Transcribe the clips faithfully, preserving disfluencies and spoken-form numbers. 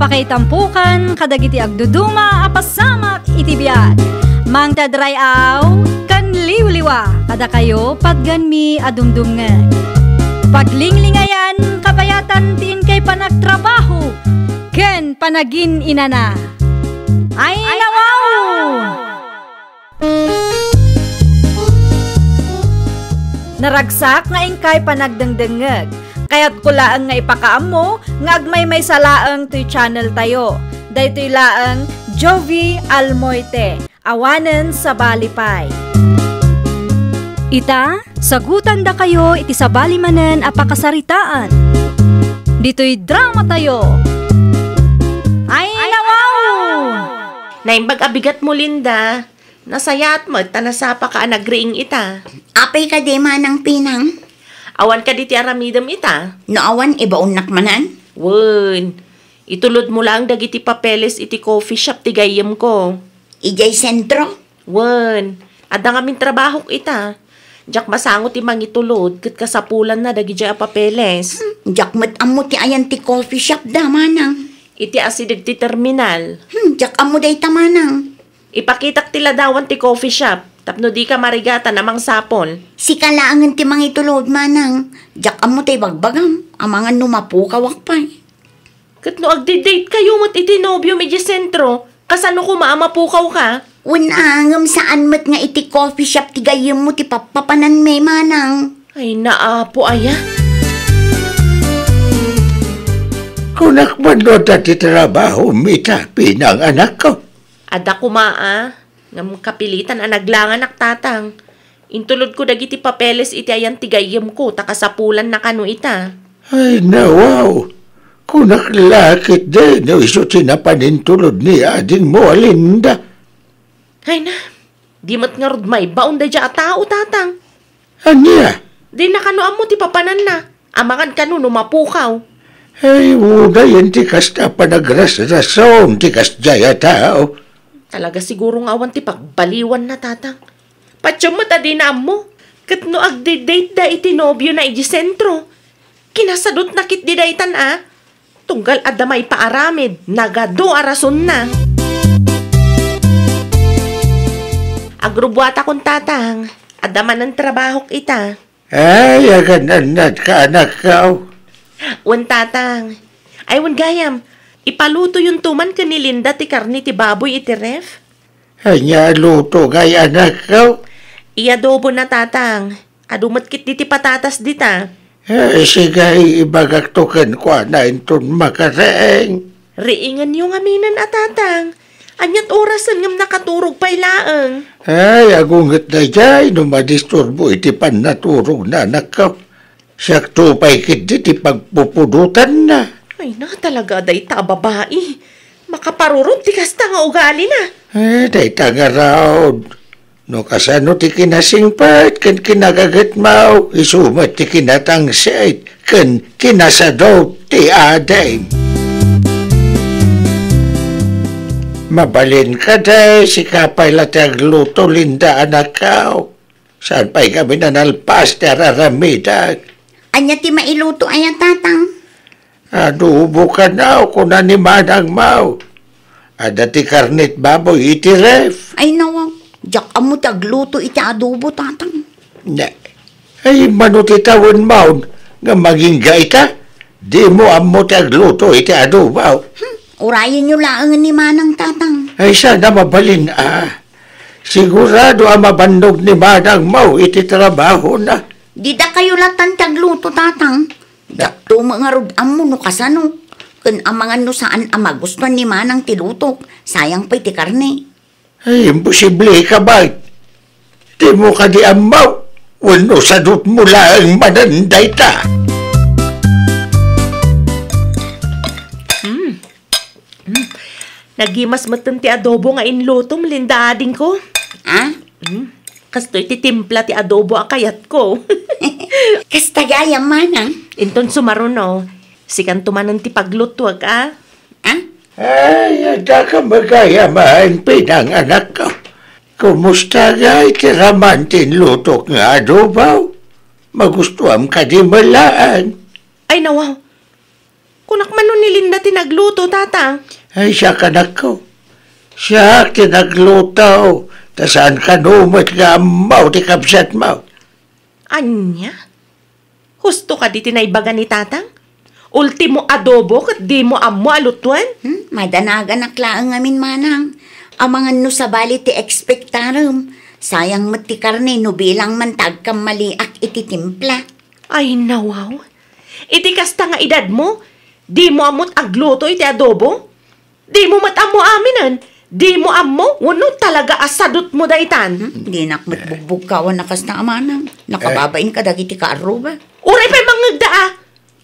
Pakaitampokan kadagiti agduduma a pasamak iti biag. Mangted ray-aw ken liwliwa kadakayo patganmi a dumdumngeg. Paglinglingayan kabayatan ti inkay panagtrabaho ken panagin-inana. Ay, nawaw! Naragsak nga inkay panagdengdengngeg. Kayatko laeng nga ipakaammo nga agmaymaysa laeng toy channel tayo. Daytoy laeng Jovie Almoite, awanen sabali pay. Ita, sagutandakayo iti sabali manen a pakasaritaan. Ditoy drama tayo. Ay, nawaw! Naimbag a bigat mo, Linda. Nasayaat met ta nasapaka a nagriing ita. Apay kadi, Manang Pinang? Awan kadi ti aramidem ita? No awan, ibaonnak manen. Wen, itulod mo laeng dagiti papeles iti coffee shop ti gayyemko. Idiay sentro? Wen, adda ngamin trabahok ita. Diak masango ti mangitulod ket kasapulanna dagidiay a papeles. Hmm, diak met ammo ti ayan ti coffee shop da, Manang. Iti asideg ti terminal. Hmm, diak ammo dayta, Manang. Ipakitak ti ladawan ti coffee shop tapno dika marigatan a mangsapol. Sika laengen ti mangitulod, Manang. Diak ammo ta ibagbagam, amangan no mapukawak pay. Ket no agdi-date kayo met iti nobiom idiay sentro, kasano koma a mapukawka? Wen a, ngem saan met nga iti coffee shop ti gayyemmo ti pappapananmi, Manang. Ay, naapo aya. Kunak man no adda ti trabahom ita, Pinang, anakko. Adda koma a, ngem kapilitan a naglanganak, Tatang. Intulodko dagiti papeles iti ayan ti gayyemko ta kasapulanna kano ita. Ay, nawaw! Kunak la ketdi no isu ti napan intulod ni adingmo a Linda. Ay na, di met ngarud maibaon daydiay a tao, Tatang. Ania? Dina kano ammo ti papananna. Amangan kano no mapukaw. Ay, unayen ti kasta a panagrasrason ti kasdiay a tao. Talaga siguro nga awan ti pagbaliwanna, Tatang. Patiem met a dina ammo. Ket no agdi-date da iti nobiona idiay sentro, kinasadutna ketdi daytan a. Tunggal adda maipaaramid, nagadu a rasonna. Agrubbuatakon, Tatang. Adda manen trabahok ita. Ay, agan-annadka, anakko. Wen, Tatang. Ay, wen gayam, ipalutoyonto man ken ni Linda ti karne ti baboy iti ref? Ania a luto ngay, anakko? Iadobona, Tatang. Adu met ketdi ti patatas dita. Eh, sige, ibagakto kenkuana inton makariing. Riingenyo ngaminen a, Tatang. Ania't orasen ngem nakaturog pay laeng? Ay, agunget daydiay no madisturbo iti pannaturogna, anakko. Siakto pay ketdi ti pagpupudotanna. Ay na, talaga dayta a babai. Makaparurot ti kasta nga ugalina. Eh, dayta ngarud. No kasano ti kinasingpet ken kinagagetmo, isu met ti kinatangsit ken kinasadut ti adim. Mabalin kadi, sika pay la ti agluto, Linda, anakko. Saan pay ngamin a nalpas ti ar-aramidek? Ania ti mailuto aya, Tatang? Adobo kano, kuna ni manangmo. Adda ti karnet baboy iti ref. Ay, nawaw. Diak ammo ti agluto iti adobo, Tatang. Ne. Ay, mano ti tawenmo nga mangingga ita? Dimo ammo ti agluto iti adobo. Hmm, urayenyo laengen ni manang, Tatang. Ay, saan a mabalin a. Sigurado a mabannog ni manangmo iti trabahona. Dida kayo latan ti agluto, Tatang. Dakto met ngarud ammo no kasano. Ken amangan no saan a magustuan ni manang ti lutok. Sayang pay ti karne. Ay, imposible ka, bay. Dimo kadi ammo wenno sadutmo laeng manen dayta? Hmm. Mm. Nagimas metten ti adobo nga inlutom, Linda, adingko. Ah? Mm. Kastoy ti timpla ti adobo a kayatko. Kasta gayam, manang. Inton sumaruno, sikanto manen ti paglutuek, a? Ah? Ay, adda ka met gayam a, pinanganakko. Kumusta ngay ti raman ti inlutok nga adobo? Magustuam kadi met laeng? Ay, nawaw. Kunak man no ni Linda ti nagluto, Tatang. Ay, siak, anakko. Siak ti nagluto. Ta saan kano met nga ammo ti kabsatmo. Ania? Husto kadi ti naibaga ni Tatang? Ultimo adobo ket dimo ammo a lutoen? Hmm, madanaganak laeng ngamin, Manang. Amangan no sabali ti ekspektarem. Sayang met ti karne no bilang man ta agkammaliak iti timpla. Ay, nawaw. Iti kasta nga edadmo, dimo ammo't agluto iti adobo? Dimo met ammo aminen? Dimo ammo wenno talaga a sadutmo daytan? Hmm, dinak met bugbugkawan a kasta, Manang. Nakababain kadagiti kaarruba. Uray pay mangngegda a,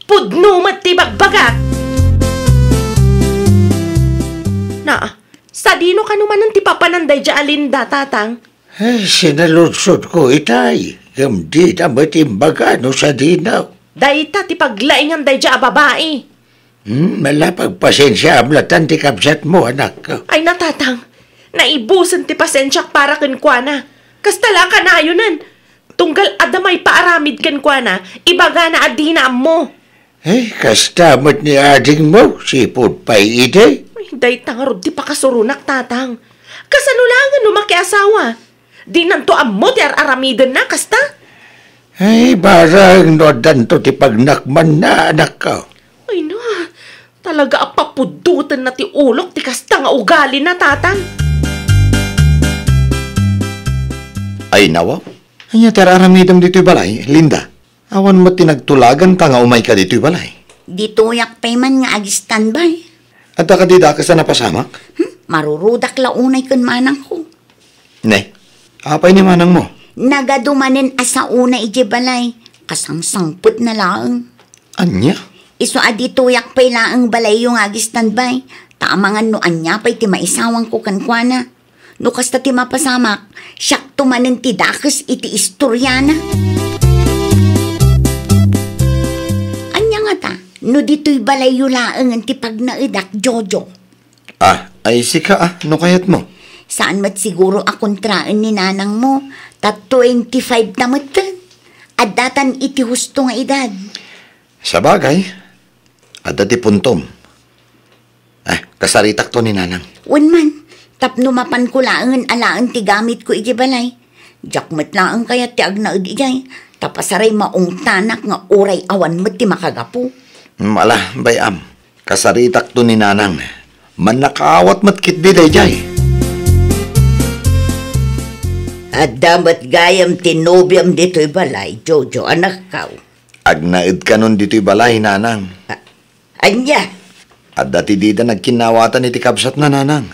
pudno met ti bagbagak. Na, sadino kano manen ti papanan daydiay a Linda, Tatang? Eh, sinaludsodko itay, ngem dida met imbaga no sadino. Dayta ti paglaingan daydiay a babai. Hmm, ala, pagpasensiaam latan ti kabsatmo, anakko. Ay, na, Tatang, naibusen ti pasensiak para kenkuana. Kasta la a kanayonen. Tunggal adda maipaaramid kenkuana, ibagana a dina ammo. Eh, kasta met ni adingmo, sipud pay idi. Ay, dayta ngarud ti pakasuronak, Tatang. Kasano laengen no makiasawa? Dinanto ammo ti ar-aramidenna, kasta? Ay, bareng no addanto ti pagnakmanna, anakko. Ay, na, talaga a papuddotenna ti ulok ti kasta nga ugalina, Tatang. Ay, nawaw. Ania ti ar-aramidem ditoy balay, Linda? Awan met ti nagtulaganta nga umayka ditoy balay. Ditoyak pay man nga ag-standby. Adda kadi dakes a napasamak? Hmm, marurudak la unay ken manangko. Ne, apay ni manangmo? Nagadu manen a saona idiay balay. Kasangsangpetna laeng. Ania? Isu a ditoyak pay laeng balayyo nga ag-standby. Ta amangan no ania pay ti maisawangko kenkuana. No kasta ti mapasamak, siakto manen ti dakes iti istoriana. Ania ngata, no ditoy balayyo laengen ti pagnaedak, Jojo? Ah, ay sika, ah, no kayatmo. Saan met siguro a kontraen ni nanangmo, ta twenty-five ta metten. Addatan iti husto nga edad. Sabagay, adda ti puntom. Ah, kasaritakto ni nanang. Wen man, tapno mapanko laengen alaen ti gamitko iti balay. Diak met laeng kayat ti agnaed idiay, ta pasaray maungtanak nga uray awan met ti makagapu. Mm, ala, bay-am. Kasaritakto ni nanang. Mannakaawat met ketdi daydiay. Adda met gayam ti nobiam ditoy balay, Jojo, anakko. Agnaed kanon ditoy balay, nanang. A-, ania? Adda ti dida nagkinnaawatan iti kabsatna, nanang.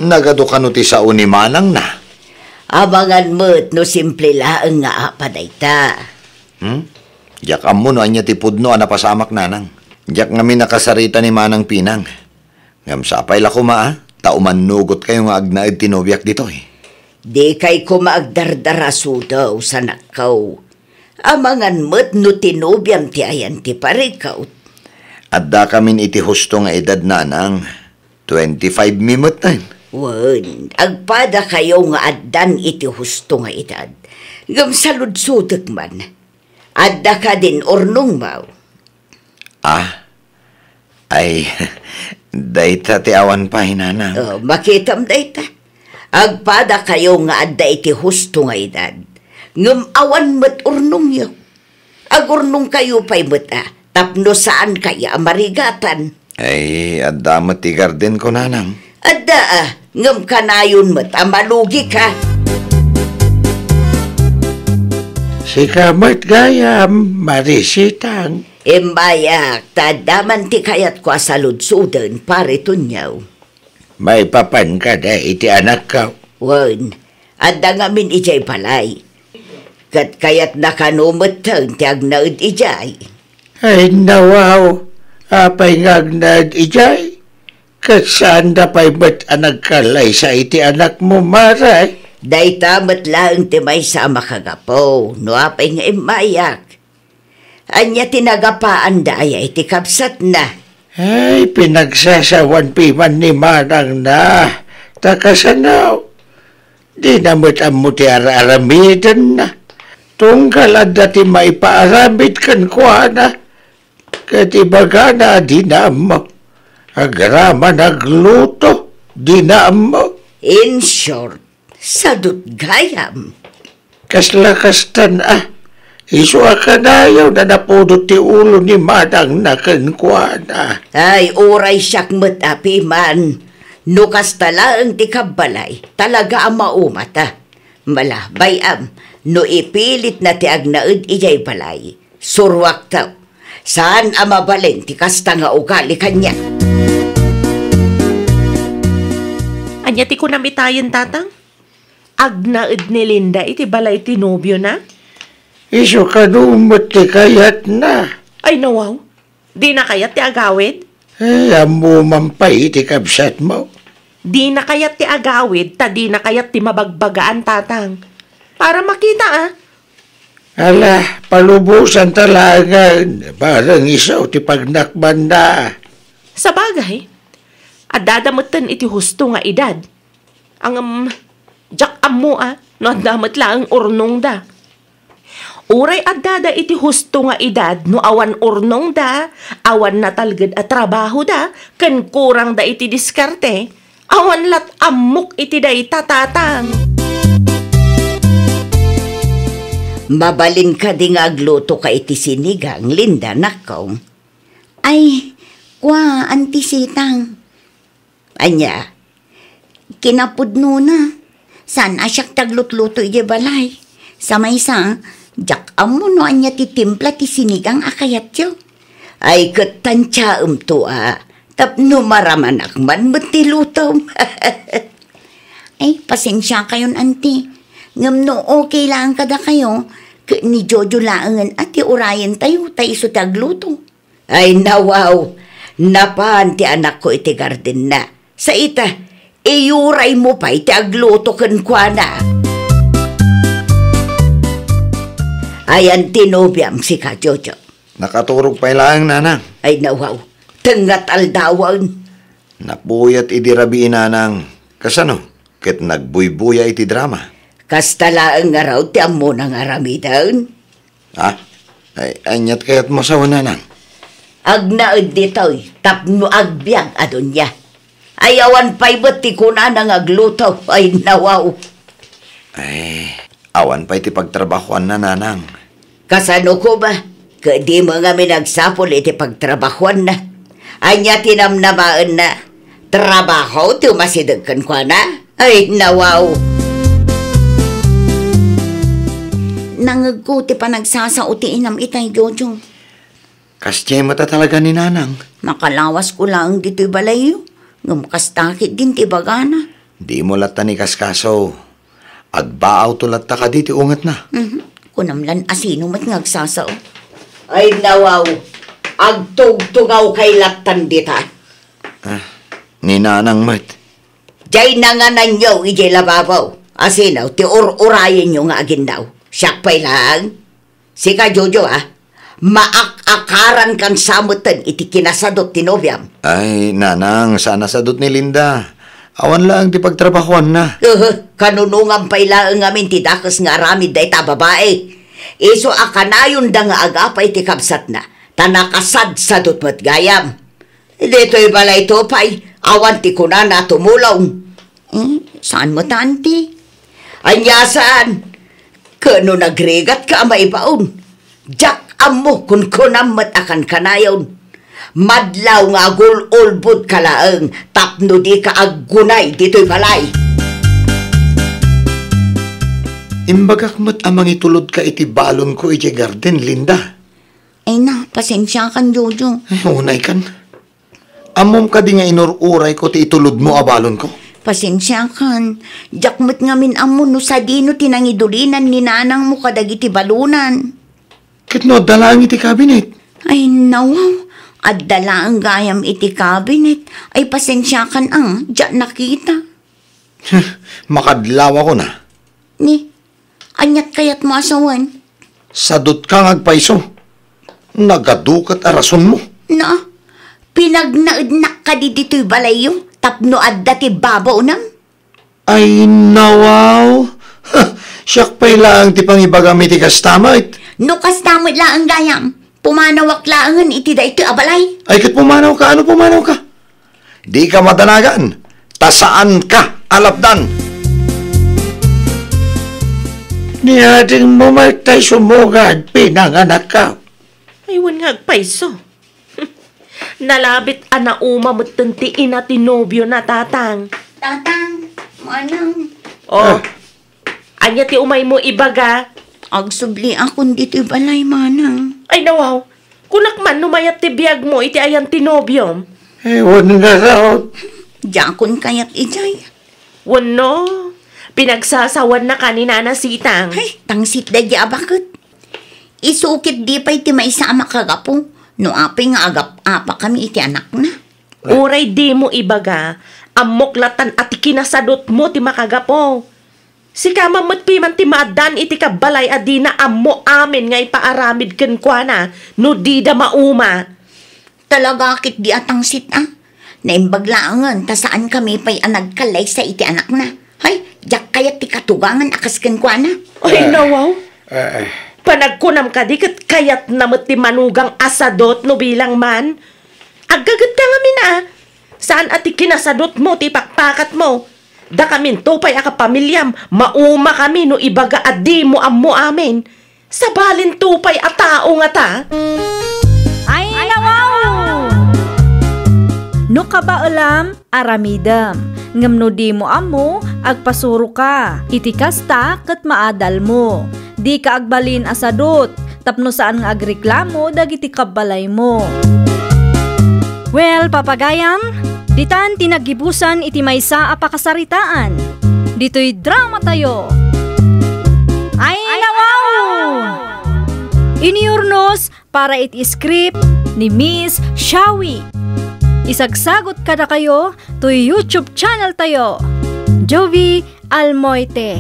Nagadu kano ti sao ni manangna? Amangan met no simple laeng nga apa dayta. Hmm? Diak ammo no ania ti pudno a napasamak, nanang. Diak ngamin a kasarita ni Manang Pinang. Ngem sapay la koma, a, ta umannugotkayo nga agnaed ti nobiak ditoy. Dikay koma agdardarasudaw, sanakko. Amangan met no ti nobiam ti ayan ti parikut. Addakamin iti husto nga edad, nanang. Twenty-five mi metten. Wen, agpadakayo nga addan iti husto nga edad. Ngem saludsodek man. Adda kadin urnongmo? Ah, ay, dayta ti awan pay, nanang. Oh, makitam dayta. Agpadakayo nga adda iti husto nga edad. Ngem awan met urnongyo. Agurnongkayo pay met a, tapno saankay a marigatan. Ay, adda met ti gardenko, nanang. Adda a, ngem kanayon met a malugika. Sika met gayam, Marisitang. Immayak, ta adda man ti kayatko a saludsoden, Pare Tonyo. Maipapan kada iti anakko? Wen, adda ngamin idiay balay. Ket kayatna kano metten ti agnaed idiay. Ay, nawaw, apay nga agnaed idiay? Ket saanda pay met a nagkallaysa iti anakmo, Mare? Dayta met laeng ti maysa a makagapu, no apay nga immayak. Ania ti nagapaanda aya iti kabsatna? Ay, pinagsasawan piman ni manangna. Ta kasano? Dina met ammo ti ar-aramidenna. Tunggal adda ti maipaaramid kenkuana. Ket ibagana a dina ammo. Agraman agluto, dina ammo. In short, sadut gayam. Kasla kastan a. Isu a kanayon a napudot ti ulo ni manangna kenkuana. Ay, uray siak met a piman. No kasta laeng ti kabbalay, talaga a maumata. Mala, bay-am, no ipilitna ti agnaed idiay balay, suruakto. Saan a mabalin ti kasta nga ugali kaniak. Ania ti kunam itayen, Tatang? Agnaed ni Linda iti balay ti nobiona? Isu kano met ti kayatna. Ay, nawaw. Dina kayat ti agawid? Eh, ammo man pay iti kabsatmo. Dina kayat ti agawid, ta dina kayat ti mabagbagaan, Tatang. Para makita, a. Ala, palubosanta laengen, bareng isu ti pagnakbanna. Sabagay, addada metten iti husto nga edad. Ngem, diak ammo, a, no adda met laeng urnongda. Uray addada iti husto nga edad no awan urnongda, awan natalged a trabahoda, ken kurangda iti diskarte, awan lat ammok iti dayta, Tatang. Mabalin kadi nga aglutoka iti sinigang, Linda, nakko? Ay, kua, Auntie Sitang. Ania? Kinapudnona. Saan a siak ti aglutluto idiay balay. Sa maysa, diak ammo no ania ti timpla ti sinigang a kayatyo. Ay, ket tantiaemto a, tapno maramanak man met ti lutom. Ay, pasensiakayon, Auntie. Ngem no okay laeng kadakayo, ket ni Jojo laengen a ti urayentayo, ta isu ti agluto. Ay, nawaw, napan ti anakko iti gardenna. Sa ita, iyuraymo pay ti agluto kenkuana. Ayan ti nobiam, sika, Jojo. Nakaturog pay laeng, Nanang. Ay, nawaw, tengngat aldawen. Napuyat idi rabii, Nanang. Kasano? Ket nagbuybuya iti drama. Kasta laeng ngarud ti ammona nga aramiden. Ha? Ay, aniat kayatmo a sawen, Nanang? Agnaed ditoy tapno agbiag a dunia. Ay, awan pay met ti kunana nga agluto. Ay, nawaw. Ay, awan pay ti pagtrabahoanna, Nanang. Kasano koma? Ket dimo ngamin agsapul iti pagtrabahoanna. Ania ti namnamaenna? Trabaho ti umasideg kenkuana? Ay, nawaw! Nangngegko ti panagsasao ti inam itay, Jojo. Kasdiay met a talaga ni Nanang. Makalawasko laeng ditoy balayyo, ngem kasta ketdin ti ibagana. Dimo latta ni kaskaso. Agbaawto latta kadi ti ungetna. Mhm. Kunam lan a sino met nga agsasao. Ay, nawaw, agtugtugawkay lattan dita. Ah, ni Nanang met. Diay nangananyo idiay lababo. A sino ti ur-urayenyo nga aginnaw? Siak pay laeng? Sika, Jojo, a, maak-akarankan sa metten iti kinasadut ti nobiam. Ay, Nanang, saan a sadut ni Linda. Awan laeng ti pagtrabahoanna. Uhu, kanunongan pay laeng ngamin ti dakes nga aramid dayta a babai. Isu a kanayonda nga agapay ti kabsatna, ta nakasadsadut met gayam. Ditoy balayto pay, awan ti kunana a tumulong. Hmm, saan met, Auntie? Ania saan? Ket no nagrigatka a maibaon, diak ammo kunkunam met a kankanayon. Madlaw nga agul-ulbodka laeng tapno dika aggunay ditoy balay. Imbagak met a mangitulodka iti balonko idiay garden, Linda. Ay na, pasensiakan, Jojo. Ay, unaykan. Ammom kadi nga inur-urayko ti itulodmo a balonko? Pasensiakan. Diak met ngamin ammo no sadino ti nangidulinan ni nanangmo kadagiti balonan. Ket no adda laeng iti kabinet? Ay, nawaw. Adda laeng gayam iti kabinet. Ay, pasensiakan, a, diak nakita. Makadlawakon a. Ni, aniat kayatmo a sawen? Sadutka nga agpayso. Nagadu ket a rasonmo. Na, pinagnaednak kadi ditoy balayyo tapno adda ti babaonam? Ay, nawaw. Siak pay laeng ti pangibagam iti kasta met. No kasta met laeng gayam, Pumanawak laengen iti daytoy a balay. Ay, ket pumanawka? Ano pumanawka? Dika madanagan, ta saanka a lapdan. Ni adingmo met tay sumugad, pinanganakka. Ay, wen nga agpayso. Nalabit a nauma metten ti ina ti nobiona, Tatang. Tatang, Manang. Oh. Ah. Ania ti umaymo ibaga? Agsubliakon ditoy balay, Manang. Ay, nawaw. Kunak man no mayat ti biagmo iti ayan ti nobiom. Eh, wen nga, Rod. Diakon kayat idiay. Wenno, pinagsasawanna ka ni Nana Sitang. Ay, tangsit daydi a baket. Isu ketdi pay ti maysa a makagapu no apay nga agap-apakami iti anakna. Uray dimo ibaga, ammok latan a ti kinasadutmo ti makagapu. Sika man met piman ti maaddaan iti kabbalay a dina ammo amin nga ipaaramid kenkuana no dida mauma. Talaga ketdi a tangsit a. Naimbag laengen ta saankami pay a nagkallaysa iti anakna. Hay, diak kayat ti katugangan a kas kenkuana. Ay, eh, nawaw. Eh, eh. Panagkunam kadi ket kayatna met ti manugang a sadut no bilang man. Aggagetka ngamin a. Saan a ti kinasadutmo ti ipakpakatmo. Dakaminto pay a kapamiliam, maumakami no ibaga a dimo ammo amin. Sabalinto pay a tao ngata. Ay, nawaw! No kabaelam, aramidem. Ngem no dimo ammo, agpasuroka. Iti kasta, ket maadalmo. Dika agbalin a sadut, tapno saan nga agreklamo dagiti kabbalaymo. Well, papagayam, ditan ti naggibusan iti maysa a pakasaritaan. Ditoy dramatayo. Ay, nawaw! Iniurnos para iti script ni Miss Shawi. Isagsagot kadakayo toy YouTube channel tayo, Jovi Almoite.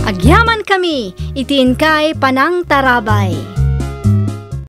Agyaman kami iti inkay panangtarabay.